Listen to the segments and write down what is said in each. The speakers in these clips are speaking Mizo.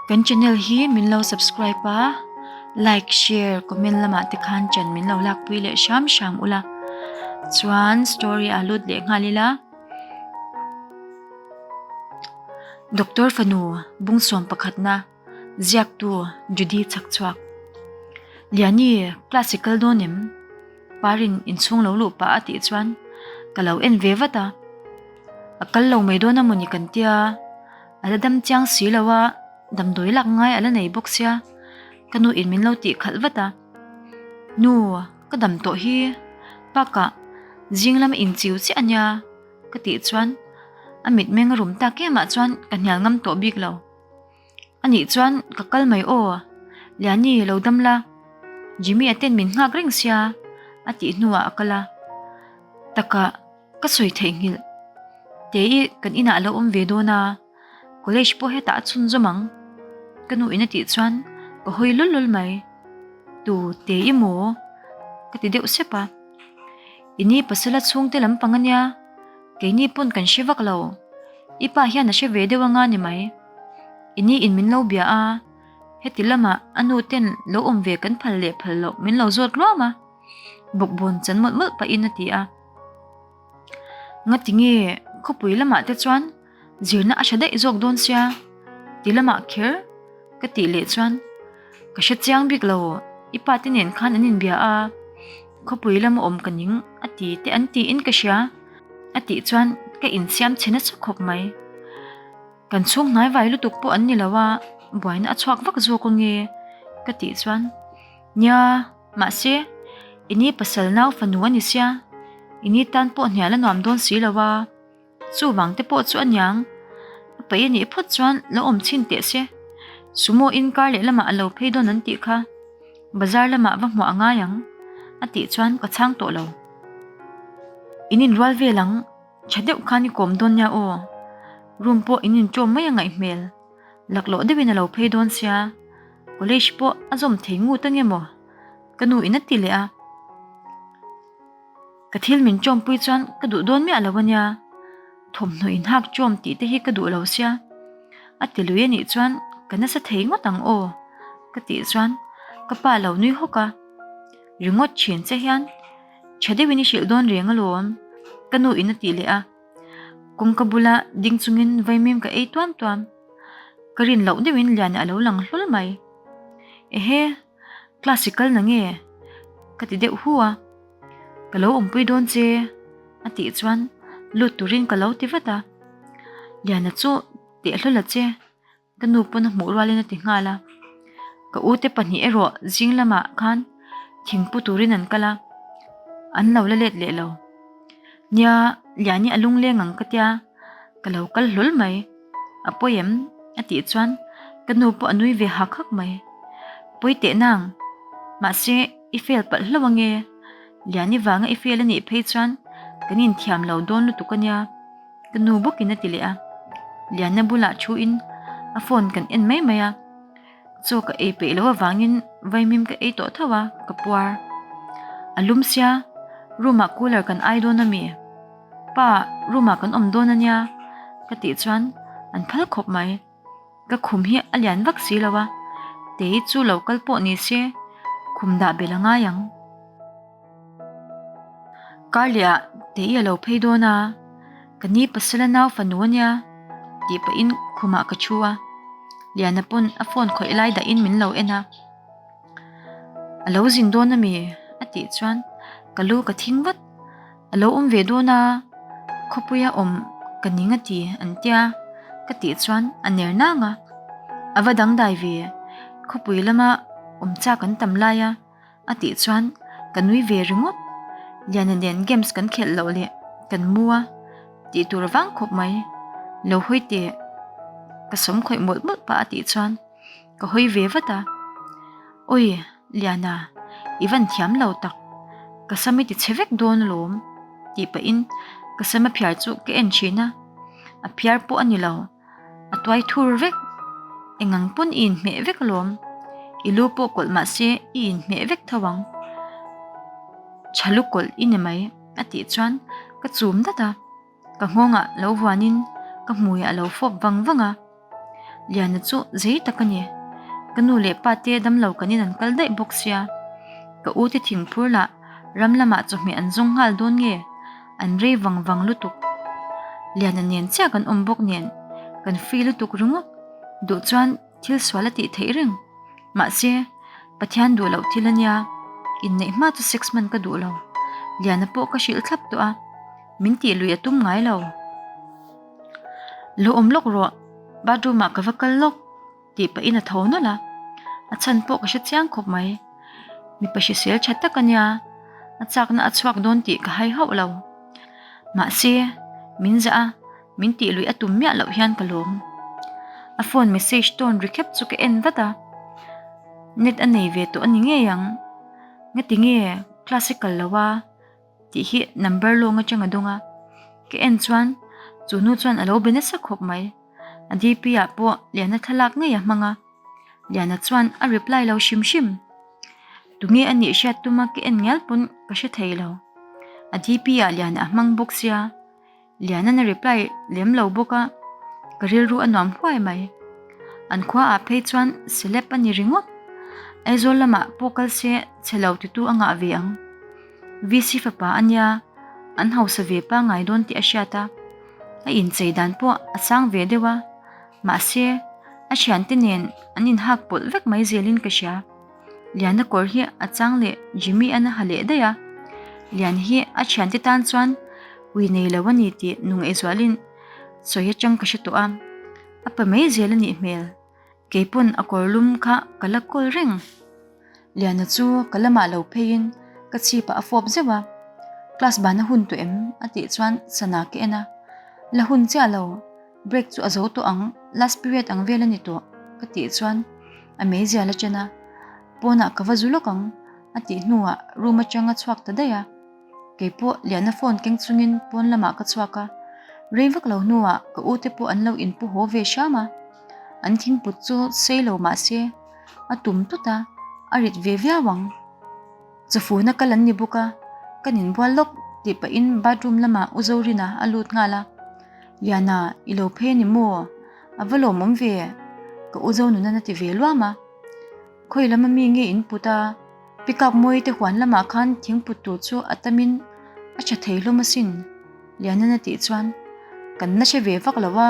Kan channel hi min lo subscribe a, like, share, comment lamah te khan chan min lo lakpui leh hram hram ula. Chuan story ah lut leh nghal ila. Doctor fanu bungsawm pakhatna ziaktu Judy chhakchhuak. Liani class i kal dawn em? Parin inchhung lo luh pah a tih chuan ka lo en ve vat a. A kal lo mai dawn a mawni kan tia, a la dam chiang si lo a, damdawi lak ngai a la nei bawk sia, ka nu in min lo tih khalh vat a. Nu, ka dam tawh hi, bakah zing lama inchiu chiah a nia ka tih chuan a mitmeng a rum tak emah chuan ka hnial ngam tawh bik lo. A nih chuan ka kal mai aw, Liani lo dam la, Jimmy a ten min nghak reng sia a tih hnuah a kal a, takah ka sawi theihnghilh. Tei kan inah a lo awm ve dawn a, college pawh hetah a chhunzawm ang ka nu in a tih chuan ka hawi lul lul mai. Tu Tei maw? ka ti deuh sep a, I ni pasala chhungte lampang a nia. Keini pawn kan hre vak lo. I pa hian a hre ve deuh anga ni mai. I ni in min lo bia a, heti lamah a nu ten lo awm ve kan phal leh phal loh min lo zawt ruam a, bawkbawn chan mawlh mawlh pahin a ti a. Ngati nge khawpui lamah te chuan Zirna a hre daih zawk dawn sia, ti lamah kher ka tih leh chuan ka hre chiang bik lo, i pa te nen khan an inbia a, khawpui lama awm ka ning a ti te an tiin ka hria a tih chuan ka insiam chhe nasa khawp mai. Kan chhung hnai vai lutuk pawh an ni lo a, buaina a chhuak vak zawk ange ka tih chuan nia mahse i ni pasal nau fanu a ni sia, i ni tan pawh hnial a nuam dawn si lo a. Chuvang te pawh chu a niang. A paih a nih phawt chuan lo awm chhin teh se. Sumo in kar leh lamah a lo phei dawn an tih kha. Bazar lamah va hmuah a ngai ang a tih chuan ka chhang tawh lo. In inrual vel ang, tha deuh khan i kawm dawn nia aw. Room pawh in inṭawm mai a ngaih hmel. Laklawh deuhin a lo phei dawn sia. College pawh a zawm thei ngut ange maw? Ka nu in a ti leh a. Ka thil min ṭawmpui chuan ka duh dawn miah lo a nia, thawmhnaw inhak ṭawm tih te hi ka duh lo sia, a ti lui a nih chuan ka nasa thei ngawt ang aw ka tih chuan ka pa lo nui hawk a, ringawt ṭhin che hian ṭha deuhin i hrilh dawn reng alawm ka nu in a tih leh a, kawngka bula ding chungin vaimim ka ei tuam tuam, ka rin loh deuhin Liana a lo lang hlawl mai, ehe. Class i kal na nge? Ka ti deuh hu a, Ka lo awmpui dawn che a tih chuan lut turin ka lo ti vat a, Liana chu teh hlawl a che ka nu pawn a hmuh rualin a ti nghal a, ka u te pahnih erawh zing lamah khan thingpu turin an kal a, an lo la let leh lo. Nia, Liani a lungleng ang ka tia, ka lo kal hlawl mai. A pawi em? A tih chuan ka nu pawh a nui ve hak hak mai. Pawi teh nang, mahse i fail palh hlauh ange, Liani vanga i fail a nih phei chuan kan inthiam lo dawn lutuk a nia, ka nu bawkin a ti leh a. Liana bulah thuin a phone kan en mai mai a, chaw ka ei peih loh avangin vaimim ka ei tawh tho a, ka puar. A lum sia, room ah cooler kan ai dawn ami? Pa, room ah kan awm dawn a nia ka tih chuan an phal khawp mai. Ka khum hi a lian vak si lo a, Tei chu lo kal pawh ni se khum dah belh a ngai ang. Karleh ah Tei a lo phei dawn a, ka ni pasal a nau fanu a nia tih pahin khumah ka thu a, Liana pawn a phone khawih lai dahin min lo en a. A lo zin dawn a mi? a tih chuan ka lu ka thing vat. A lo awm ve dawn a, khawpuia awm ka ning a ti an tia ka tih chuan a ner nang a, a va dangdai ve, khawpui lama awm chak an tam lai a a tih chuan ka nui ve ringawt, Liana nen games kan khelh loh leh kan mu a tih tur vang khawp mai, lo hawi teh ka sawm khawih mawlh mawlh pah a tih chuan ka hawi ve vat a, Awi! Liana, i van thiam lo tak, ka sam i ti chhe vek dawn alawm tih pahin ka sam a phiar chu ka en thin a, a phiar pawh a ni lo, a tuai thur vek, engang pawn i inhmeh vek alawm, i lu pawh kawlh mah se i inhmeh vek tho ang, tha lu kawlh i ni mai a tih chuan ka chum dat a. Ka nghawngah lo vuanin ka hmuiah a lo fawp vang vang a. Liana chu zei tak a ni. Ka nu leh pa te damlo kan in an kal daih bawk sia. Ka u te thingphur lah ram lamah chawhmeh an zawng nghal dawn nge? An rei vang vang lutuk. Liana nen chiah kan awm bawk nen kan free lutuk ringawt. Duh chuan thil sual a tih theih reng. Mahse, Pathian duh loh thil a nia. Inneih hma chu sex hman ka duh lo. Liana pawh ka hrilh thlap tawh a. Min tih lui a tum ngai lo. Lo awm lawk rawh, bathroom ah ka va kal lawk tih pahin a tho nawlh a. A chhan pawh ka hre chiang khawp mai. Mipa hrisel tha tak a nia, a chakna a chhuak dawn tih ka hai hauh lo. Mahse, min zah a, min tih lui a tum miah loh hian ka lawm. A phone message tawn ri khep chu ka en vat a. Net a nei ve tawh a ni ngei ang. Ngati nge class i kal lo a? Tih hi number lawng atang a dawng a, ka en chuan chu nu chuan a lo be nasa khawp mai. A DP ah pawh Liana thlalak ngei a hmang a, Liana chuan a reply lo hrim hrim. Tunge a nih hriat tuma ka en ngial pawn ka hre thei lo. A DP ah Liana a hmang bawk sia. Lianan a reply lem lo bawk a, ka rilru a nuam huai mai. An khua ah phei chuan celeb a ni ringawt. Aizawl lamah pawh kal se chhe lo titu a ngah ve ang. VC fapa a nia, an hausa ve pangngai dawn tih a hriat a. A inchei dan pawh a sang ve deuh a, mahse a thiante nen an inhak pawlh vek mai zelin ka hria. Liana kawr hi a chang leh Jimmy an a ha leh daih a, Lian hi a thiante tan chuan ui nei lo a ni tih nungaihzualin sawi atang ka hre tawh a, a pa mai zel a nih hmel. Keipawn a kawr lum kha ka la kawl reng. Liana chu ka lamah lo pheiin ka chhipah a fawp zeuh a, Class ban a hun tawh em? a tih chuan sana ka en a, La hun chiah lo. Break chu a zo tawh ang, last period ang vel a ni tawh ka tih chuan a meizial a chen a, pawnah ka va zu lawk ang a tih hnuah room atang a chhuak ta daih a, keipawh Liana phone keng chungin pawn lamah ka chhuak a, rei vak lo hnuah ka u te pawh an lo inpu haw ve hram a, an thingput chu sei lo mah se a tum tut a, a rit ve viau ang. Chawfuna kal an ni bawk a, kan inbual lawk tih pahin bathroom lamah U Zorina a lut nghal a, Liana i lo phei a ni maw? A va lawmawm ve ka U Zonunan a ti ve luam a, Khawi lama mi nge in put a, pick up mawi te huan lamah khan thing put tur chu a tamin a tha thei hlawm asin Lianan a tih chuan kan la hre ve vak lo a,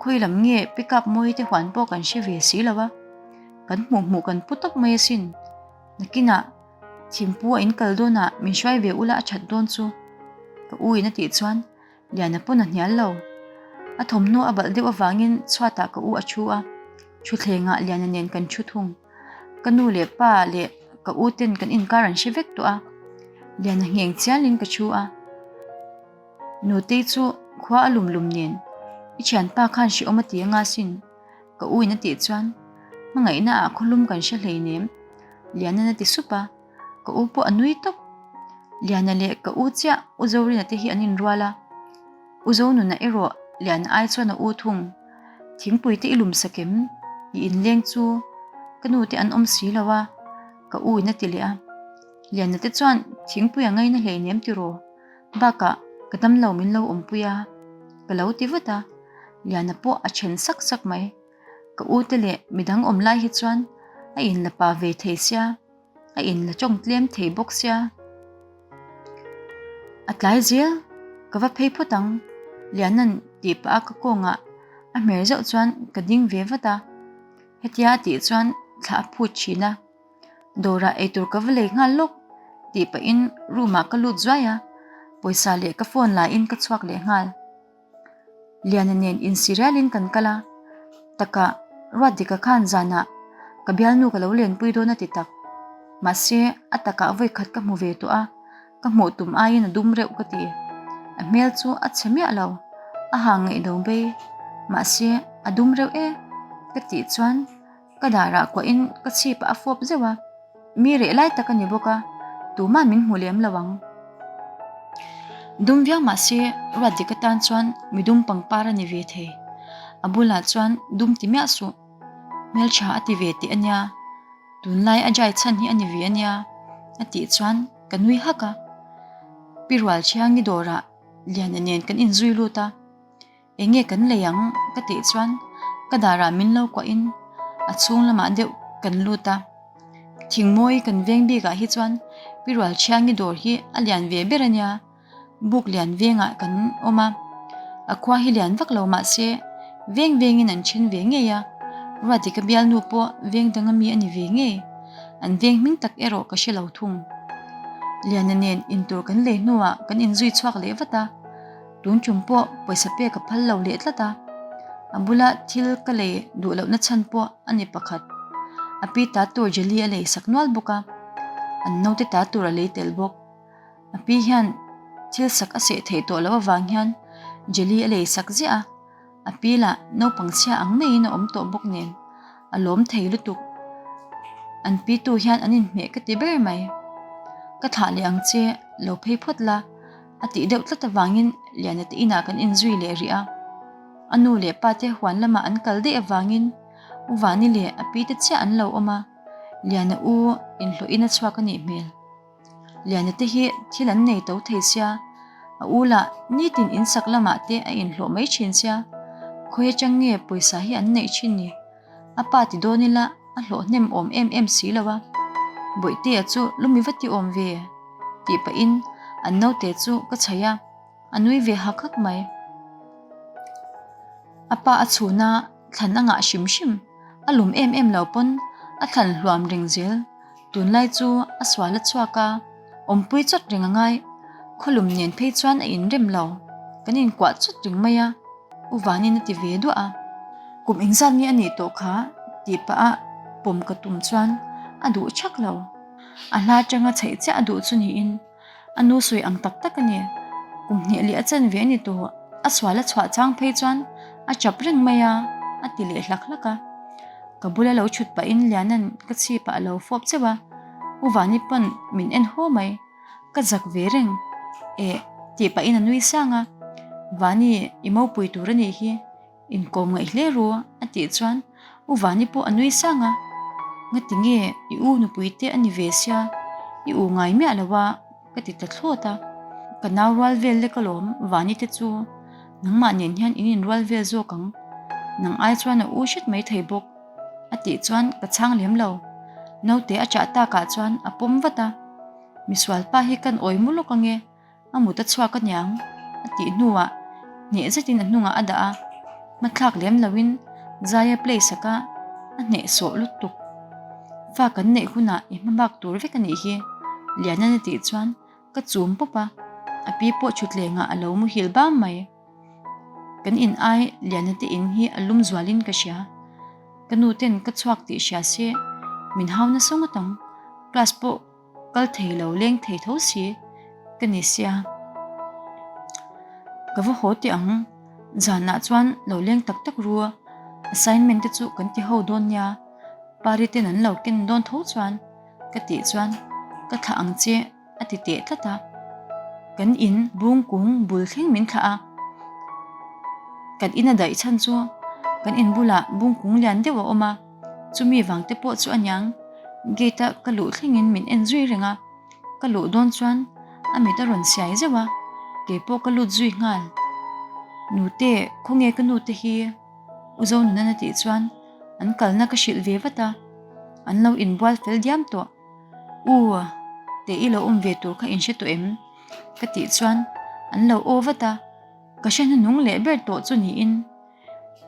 khawi lam nge pick up mawi te huan pawh kan hre ve si lo a, kan hmuh hmuh kan pu tawp mai asin. Nakinah thingpu a in kal dawnah min hruai ve ula a that dawn chu ka u in a tih chuan Liana pawn a hnial lo. A thawmhnaw a balh deuh avangin chhuatah ka u a thu a, thutthlengah Liana nen kan thu thung. Ka nu leh pa leh ka u ten kan inkar an hre vek tawh a, Liana ngheng chialin ka thu a. Nutei chu khua a lum lum nen i thianpa khan hrehawm a ti anga sin. Ka u in a tih chuan hmangaihna ah khawlum kan hre hleinem Lianan a ti sup a, ka u pawh a nui tawp. Liana leh ka u chiah U Zorina te hi an inrual a, U Zonuna erawh Liana ai chuan a u thung. Thingpui te i lum sak em? I inleng chu ka nu te an awm si lo a, ka u in a ti leh a. Liana te chuan thingpui a ngaina hleinem tiraw? Bakah ka damlo min lo awmpui a, ka lo ti vat a. Liana pawh a then sak sak mai. Ka u te leh midang awm lai hi chuan a in la pa ve thei sia, a in la tawng tlem thei bawk sia. A tlai zel, ka va phei phawt ang, Liana'n tih pah a ka kawngah a hmer zauh chuan ka ding ve vat a. Hetia a tih chuan thla a phut thin a. Dawrah eitur ka va lei nghal lawk tih pahin room ah ka lut zuai a, pawisa leh ka phone lahin ka chhuak leh nghal. Liana nen insi rialin kan kal a, takah Ruatdika khan zanah ka bialnu ka lo lenpui dawn a ti tak. Mahse, a takah vawikhat ka hmu ve tawh a, ka hmuh tum aiin a dum reuh ka ti. A hmel chu a chhe miah lo, a ha ngaih lo bei. Mahse, a dum reuh e ka tih chuan Ka darah kuahin ka chhipah a fawp zeuh a, mi reh lai tak a ni bawk a, tuma'n min hmu lem lo ang. Dum viau mah se Ruatdik atan chuan mi dum pangpar a ni ve thei. A bulah chuan dum ti miah suh, hmeltha a ti ve teh a nia, tunlai a jai chhan hi a ni ve a nia a tih chuan ka nui hak a. Pi Rualthiangi dawrah Liana nen kan inzui lut a. Enge kan lei ang? ka tih chuan. Ka darah min lo kuahin a chhung lamah deuh kan lut a. Thingmawi kan veng bikah hi chuan Pi Rualchhiangi dawr hi a lian ve ber a nia. Buk lian vengah kan awm a, a khua hi lian vak lo mahse veng vengin an then ve ngei a, Ruatika bialnu pawh veng danga mi a ni ve ngei, an veng hming tak erawh ka hre lo thung. Liana nen intur kan lei hnuah kan inzui chhuak leh vat a, tun tum pawh pawisa pek a phal lo leh tlat a, a bula thil ka lei duh lohna chhan pawh a ni pakhat. A pi ta tur jelly a lei sak nual bawk a, an naute ta tur a lei tel bawk. A pi hian thil sak a seh theih tawh loh avang hian jelly a lei sak ziah a, a pi lah naupang chhia ang maiin a awm tawh bawk nen a lawm thei lutuk. An pi tu hian an inhmeh ka ti ber mai. Ka thlah leh ang che, lo phei phawt la a tih deuh tlat avangin Liana te inah kan inzui leh rih a. A nu leh pa te huan lamah an kal daih avangin U Vani leh a pi te chiah an lo awm a, Liana u inhlawhin a chhuak a nih hmel. Liana te hi thil an nei to thei sia, a u lah nitin in sak lamah te a inhlawh mai thin sia, khawi atang nge pawisa hi an neih thin ni? A pa ti dawn ila a hlawh hnem awm em em si lo a, Bawihtea chu lumi va ti awm ve tih pahin an naute chu ka chhaih a, a nui ve hak hak mai. A pa a chhun a, thlan a ngah hrim hrim, a lum em em lo pawn a thlan hluam reng zel. Tunlai chu a sual a chhuak a, awmpui chawt reng a ngai. Khawlum nen phei chuan a inrem lo, kan inkuah chawt reng mai a, U Vanin a ti ve duah a. Kum engzat nge a nih tawh kha tih pah a pawm ka tum chuan a duh chhak lo. A hla atanga chheih chiah a duh chu niin a nu sawi ang tak tak a ni. Kum hnih leh a chanve a ni tawh, a sual a chhuah chang phei chuan a chap reng mai a, a ti leh hlak hlak a. Ka bula lo thut pahin Liana'n ka chhipah a lo fawp cheuh a, U Vani pawn min en haw mai, ka zak ve reng eh tih pahin a nui sang a, Vani i mopui tur a nih hi, inkawm ngaih hle ru a tih chuan U Vani pawh a nui sang a, Ngati nge i u nupui te a ni ve sia, i u ngai miah lo a ka ti ta thlawt a, ka nau rual vel lek alawm Vani te chu nangmah nen hian in inrual vel zawk ang, nang ai chuan a u hret mai thei bawk a tih chuan ka chhang lem lo, naute a chah takah chuan a pawm vat a, misual pa hi kan awi mu lawk ange a mut a chhuak aniang a tih hnuah hneh zetin a hnungah a dah a, hmathlak lem loin zai a play sak a, a hneh sawh lutuk. Fa kan neih hunah i hma bak tur vek a nih hi Lianan a tih chuan ka chum pawp a, a pi pawh thutlengah a lo muhil bam mai. Kan in ai Liana te in hi a lum zualin ka hria. Ka nu ten ka chhuak tih hria se min hau nasa ngawt ang, class pawh Kal thei lo leng thei tho si ka ni sia. Ka va haw teh ang, zanah chuan lo leng tak tak ru a, assignment te chu kan ti ho dawn nia, pari ten an lo ken dawn tho chuan ka tih chuan ka thlah ang che a ti teh tlat a. Kan in bung kung bul thleng min thlah a, kan in a daih chhan chu kan in bulah bung kung lian deuh a awm a. Chumi vang te pawh chu aniang gate a ka luh thlengin min en zui reng a, ka luh dawn chuan a mit a rawn siai zeuh a, keipawh ka lut zui nghal. Nute, khawnge ka nute hi? U Zonunan a tih chuan an kalna ka hrilh ve vat a, an lo inbual fel diam tawh. U, teh i lo awm ve tur kha in hre tawh em? Ka tih chuan an lo aw vat a, ka hre hnuhnung leh ber tawh chu niin.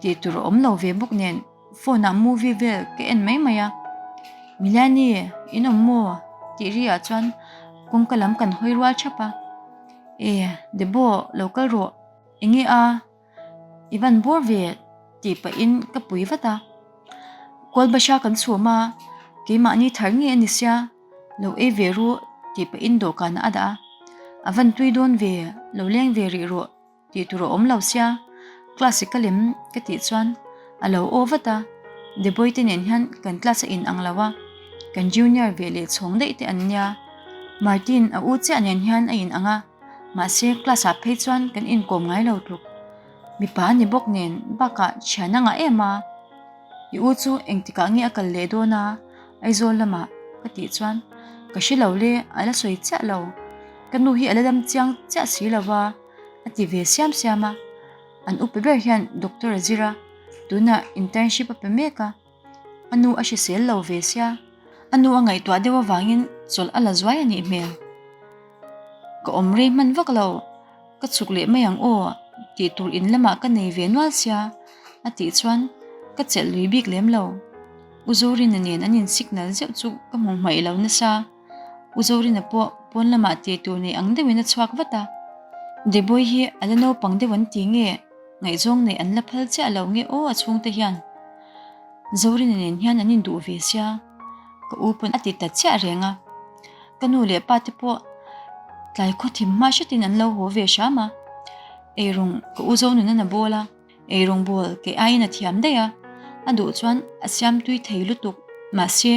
Tih tur a awm lo ve bawk nen phone ah movie vel ka en mai mai a, Milani in awm maw tih ri ah chuan kawngka lam kan hawi rual thap a, E Debo lo kal rawh enge a i van bawr ve tih pahin ka pui vat a, Kawlbahra kan chhum a keimahni thar ngei a ni sia lo ei ve ru tih pahin dawhkanah a dah a, a van tui dawn ve lo leng ve rih rawh. Tih tur a awm lo sia, class i ka lem ka tih chuan a lo aw vat a, Deboi te nen hian kan class a in ang lo a, kan junior ve leh chhawng daih te an nia, Martin a u chiah nen hian a in ang a, mahse class ah phei chuan kan inkawm ngai lo tluk, mipa a ni bawk nen bakah thian a ngah em a, i u chu engtikah nge a kal leh dawn a Aizawl lamah ka tih chuan ka hre lo le a la sawi chiah lo, ka nu hi a la dam chiang chiah si lo va. A ti ve siam siam a, an upa ber hian doctor a zir a, Tunah internship a pe mek a, a nu a hrisel lo ve sia, a nu a ngaihtuah deuh avangin chawlh a la zuai a nih hmel. Ka awm rei hman vak lo, ka chhuk leh mai ang aw tih tur in lamah ka nei ve nual sia a tih chuan ka chelh lui bik lem lo. U Zorina nen an in signal zeuh chu ka hmu hmaih lo nasa. U Zorina pawh pawn lamah tih tur nei ang deuhin a chhuak vat a. Deboi hi a la naupang deuh an ti nge? Ngaihzawng neih an la phal chiah lo nge aw a chhungte hian. Zorina nen hian an induh ve sia, ka u pawn a ti ta chiah reng a. Ka nu leh pa te pawh tlai khaw thim hma hretin an lo haw ve hram a. Eirawng ka u Zonun a bawl a, eirawng bawl kei aiin a thiam daih a, a duh chuan a siam tui thei lutuk. Mahse,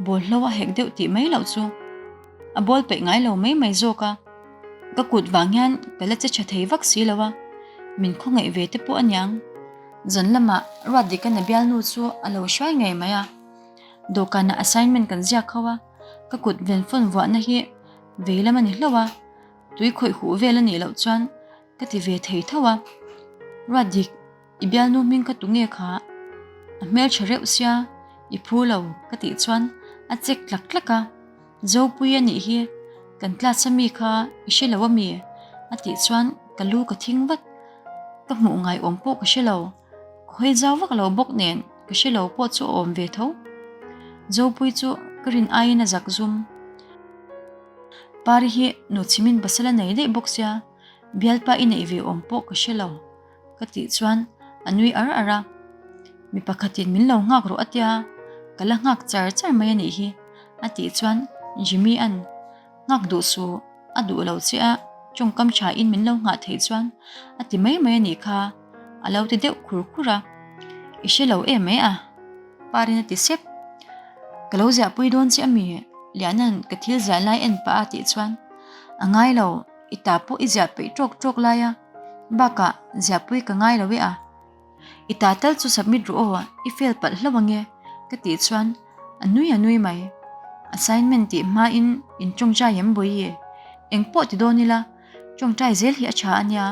bawlhlo a hek deuh tih mai loh chu a bawl peih ngai lo mai mai zawk a. Ka kut vang hian ka la che tha thei vak si lo a, min khawngaih ve te pawh aniang. Zan lamah Ruatdikana bialnu chu a lo hruai ngei mai a, dawhkanah assignment kan ziak ho a, ka kut ven fawn vuahna hi vei lam a ni hlauh a, tui khawih huh vel a nih loh chuan ka ti ve thei tho a. Ruatdik, i bialnu hming kha tunge kha? A hmeltha reuh sia, i phu lo ka tih chuan a chek tlak tlak a. Zopui a nih hi, kan class a mi kha i hre lo a mi? A tih chuan ka lu ka thing vat, ka hmuh ngai awm pawh ka hre lo, ka hawi zau vak lo bawk nen ka hre lo pawh chu a awm ve tho. Zopui chu ka rin aiin a zak zum. Pari hi nuchhimin pasal a nei daih bawk sia, bialpa i neih ve awm pawh ka hre lo. Ka tih chuan a nui ar ar a, mi pakhatin min lo nghak rawh a tia, ka la nghak char char mai a nih hi a tih chuan Jimmy an nghak duh su a duh lo che a, tawngkam tha in min lo nghah theih chuan a ti mai mai a nih kha a lo ti deuh khur khur a, i hre lo em mai a Parin a ti sep, ka lo ziahpui dawn che ami Liana'n ka thil ziah lai en pah a tih chuan a ngai lo i ta pawh i ziah peih tawk tawk lai a. Bakah ziahpui ka ngai lo e a, i ta tal chu submit rawh aw, i fail palh hlauh ange ka tih chuan a nui a nui mai. Assignment tih hmain in tawngtai em bawi? Eng pawh ti dawn ila, tawngtai zel hi a tha a nia.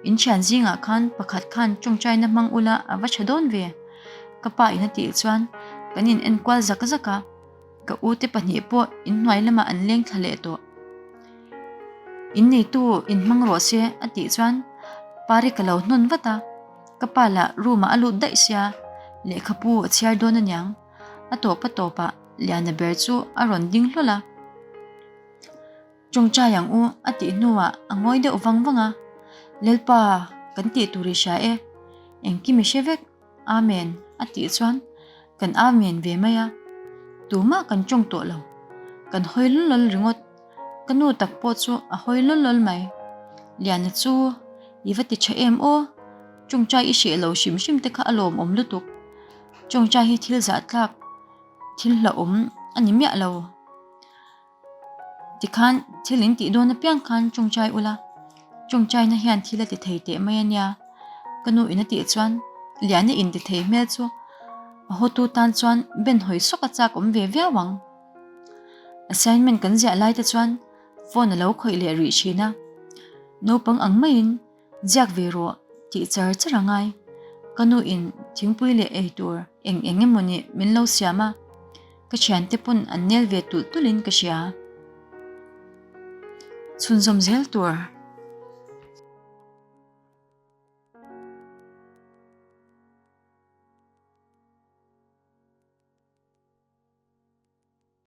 In thian zingah khan pakhat khan tawngtaina hmang ula a va tha dawn ve ka pa in a tih chuan kan in enkual zak zak a. Ka u te pahnih pawh inhnuai lamah an leng thla leh tawh. In neitu in hmang rawh se a tih chuan Pari ka lo hnawn vat a, ka pa lah room ah a lut daih sia, lehkhapu a chhiar dawn aniang. A tawp a tawpah Liana ber chu a rawn ding hlawl a. Tawngtai ang u a tih hnuah a ngawi deuh vang vang a, Lalpa kan tih tur i hria e, engkim i hre vek. Amen a tih chuan kan Amen ve mai a, tumah kan tawng tawh lo, kan hawi lawl lawl ringawt, ka nu tak pawh chu a hawi lawl lawl mai, Liana chu i va ti tha em aw, tawngtai i hreh lo hrim hrim te kha a lawmawm lutuk, tawngtai hi thil zah tlak thil hlauhawm a ni miah lo. Tikhan thil in tih dawn apiang khan tawngtai ula, tawngtaina hian thil a ti thei teh mai ania. Ka nu in a tih chuan Liana in ti thei hmel chu a hawtu tan chuan ben hawi sawk a chak awm ve viau ang. Assignment kan ziah lai te chuan phone a lo khawih leh rih thin a, naupang ang maiin Ziak ve rawh tih char char a ngai. Ka nu in thingpui leh ei tur eng eng emaw nih min lo siam a, ka thiante pawn an nel ve tulh tulh in ka hria. Chhunzawm zel tur.